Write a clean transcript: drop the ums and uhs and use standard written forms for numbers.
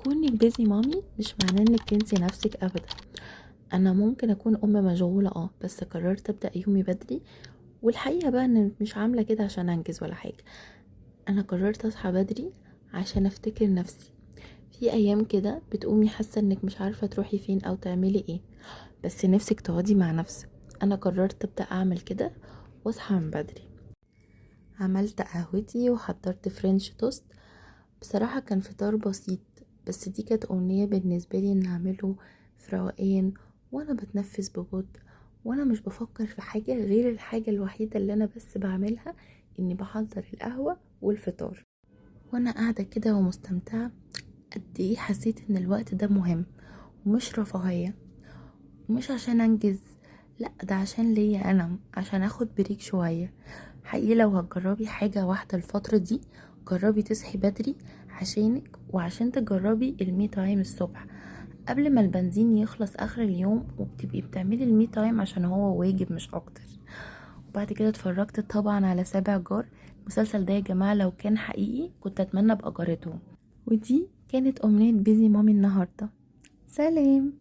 كونك busy mommy مش معناه انك تنسي نفسك ابدا. انا ممكن اكون ام مشغولة بس قررت ابدأ يومي بدري، والحقيقة بقى ان مش عاملة كده عشان انجز ولا حاجة. انا قررت اصحى بدري عشان افتكر نفسي. في ايام كده بتقومي حاسة انك مش عارفة تروحي فين او تعملي ايه، بس نفسك تقعدي مع نفسك. انا قررت ابدأ اعمل كده واصحى من بدري. عملت قهوتي وحضرت French toast. بصراحة كان فطار بسيط، بس دي كانت أمنية بالنسبة لي إن أعمله في روقان وأنا بتنفس ببطء، وأنا مش بفكر في حاجة غير الحاجة الوحيدة اللي أنا بس بعملها، إني بحضر القهوة والفطار. وأنا قاعدة كده ومستمتعة، قد إيه حسيت إن الوقت ده مهم ومش رفاهية، ومش عشان أنجز، لأ ده عشان ليا أنا، عشان أخد break شوية. حقيقي لو هتجربي حاجة واحدة الفترة دي، جربي تصحي بدري عشانك، وعشان تجربي ال me time الصبح قبل ما البنزين يخلص اخر اليوم، وبتبقي بتعملي ال me time عشان هو واجب مش اكتر. وبعد كده اتفرجت طبعا على سابع جار. المسلسل ده يا جماعة لو كان حقيقي كنت اتمنى ابقى جارتهم. ودي كانت امنية busy mommy النهاردة. سلام.